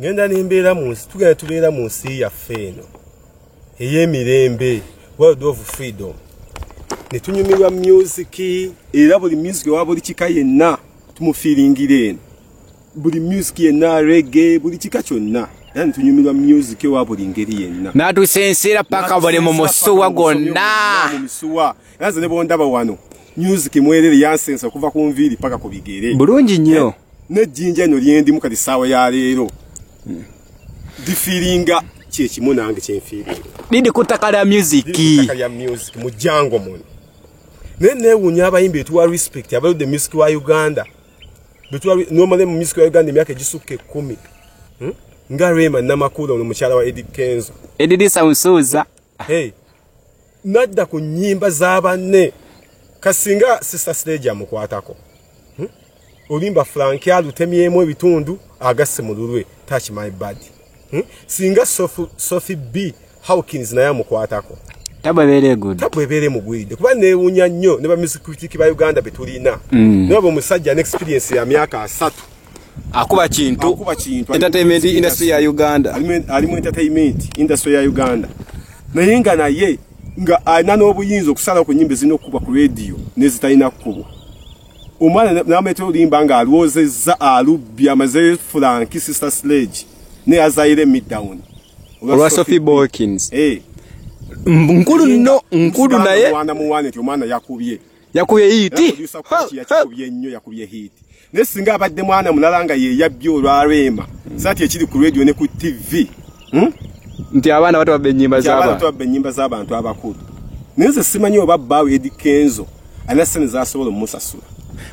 Ngenda nembeera mu nsi, tugenda tubeera mu nsi yaffe eno ey'emirembe, world of freedom, ne tunyumirwa music. Era buli music owa buli kika yenna tumufiiringira eno, buli music yenna, reggae, buli kika kyonna, era ne tunyumirwa music owa buli ngeri yenna. N'atusensera paka buli mu musuwa gwonna. Mu misuwa. Era nze ne bondaba wano, music mwerere, yansensa okuva ku nviiri paka ku bigere. Bulungi nnyo. Nejjinja eno lyendimu kati saawa ya leero difiiringa kyekimu nange kyenfiiringa. Lidi ku ttaka lya music. Liri lya music mu jango muno. Naye neewuunya abayimbi etuwa respect abaludde music wa Uganda, nomale mu music wa Uganda emyaka egisukka 10, Nga Rema Namakula, ono mukyala wa Eddy Kenzo. Edirisa Musuuza. Hey, nadda ku nnyimba z'abanne. Kasinga Sister Sledge amukwatako, Olimba Frank alutemyemu ebitundu agasse mu lulwe, "Touch My Body", Singa Sophie B Hawkins naye amukwatako, tabu ebeera egudde. Tabu ebeera emugwiridde, kuba neewuunya nnyo ne ba music critic ba Uganda betulina. Naye aba omusajja ne experience ya myaka 30 akuba kintu. Akuba kintu. Entertainment industry ya Uganda. Ali mu entertainment industry ya Uganda, naye nga naye nga alina n'obuyinza okusalawo ku nnyimba ezirina okukubwa ku radio n'ezitalina kukubwa. Omwana n'amuleetera oluyimba ng'alwozezza, alubbye, amazeyo Frank, Sister Sledge ne Azaire Middown. Olwa Sophie Bokins. Eh. Nkulu nno, nkulu naye. Mwana muwane nti omwana yakubye. Yakubye hit. Producer Kwachi yakikubye nnyo, yakubye hit. Naye singa abadde mwana mulala nga ye yabbye olwa Rema, saati ekiri ku radio ne ku TV, Nti abaana bato babba ennyimba Nti abaana z'abantu. babba ennyimba z'abantu abakulu. Naye nze simanyi oba bbaawe Eddy Kenzo alina ssente z'asobola omumusasula.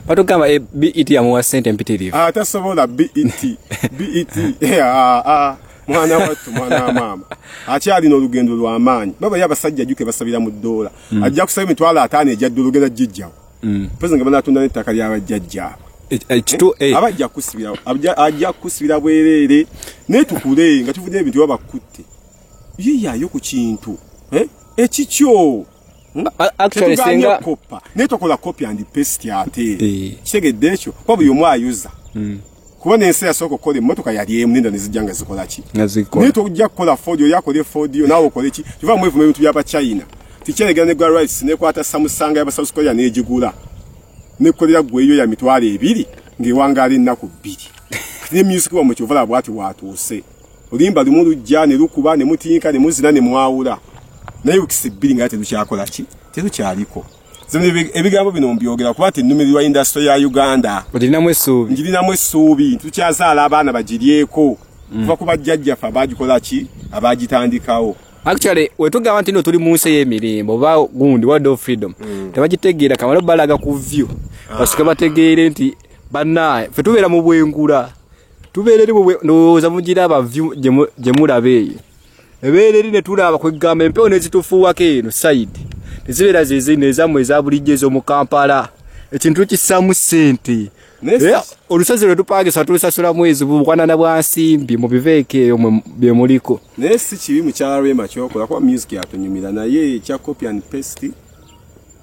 Batugamba BET yamuwa ssente empitirivu. Ah, tasobola BET. BET, ah, ah, mwana wattu, mwana wa maama akyalina olugendo lw'amaanyi. Baba ye abasajja jjuke basabira mu ddoola. Ajja kusaba 500,000 ejja ddoola, ogenda gijjawo pesa nga banatunda n'ettaka ly'abajjajjaabwe. Kitu. Aba ajja kusibira, ajja kusibira bwereere. Naye tukule nga tuvudde ebintu babakutte, yiyayo ku kintu ekikyo. Actually, Tetuganye singa koppa, naye tokola copy and paste ate. Kitegedde ekyo? Kuba buli omu ayuza, kuba n'ensi yasooka okukola emmotoka yali emu, nenda nezijja nga zikola ki? Nga zikola. Naye tojja kukola Ford, oyo akole Ford yo, naawe okole ki? Kiva mwevuma ebintu by'Abachina, tikyeregera ne gwa rice nekwata Samsung y'aba South Korea n'egigula nekolera gwe eyo ya 20,000 ng'ewangaala ennaku 2. Kati ne music wammwe kyovala bwati watuuse, oluyimba lumu lujja ne lukuba ne mutinka ne muzina ne mwawula, naye weeks 2 nga terukyakola ki, terukyaliko. Nze ebigambo bino mbyogera kuba nti nnumirirwa industry ya Uganda. Olinamu essuubi? Njirinamu essuubi. Tukyazaala abaana bagiryeko kuva ku bajjajjaffe abagikola ki, abagitandikawo. Actually, wetugamba nti no tuli mu nsi ey'emirembe oba gundi world of freedom, tebagitegeera. Kamala balaga ku view basooke bategeere nti bannaye ffe tubeera mu bwengula, tubeera eri ndowooza mugiraba view gye mulaba eyo, ebeera eri ne tulaba kwegamba empewo nezitufuuwako eno side tezibeera zezino ezammwe eza bulijjo ez'omu Kampala. Ekintu tukissaamu ssente. Naye Olusozi lwe tupangisa tulusasula mwezi bukwanana bwa nsimbi mu biveeko eyo bye muliko. Naye si kibi mukyala Rema kyokola, kuba music yatunyumira, naye ekya copy and paste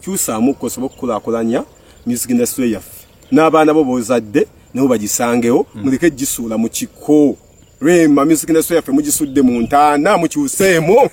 kyusaamuko osobola okukulaakulanya music industry yaffe, n'abaana bo b'ozadde nabo bagisangewo. Muleke gisuula mu kiko. Rema, music industry yaffe mugisudde mu ntaana, mukyuseemu.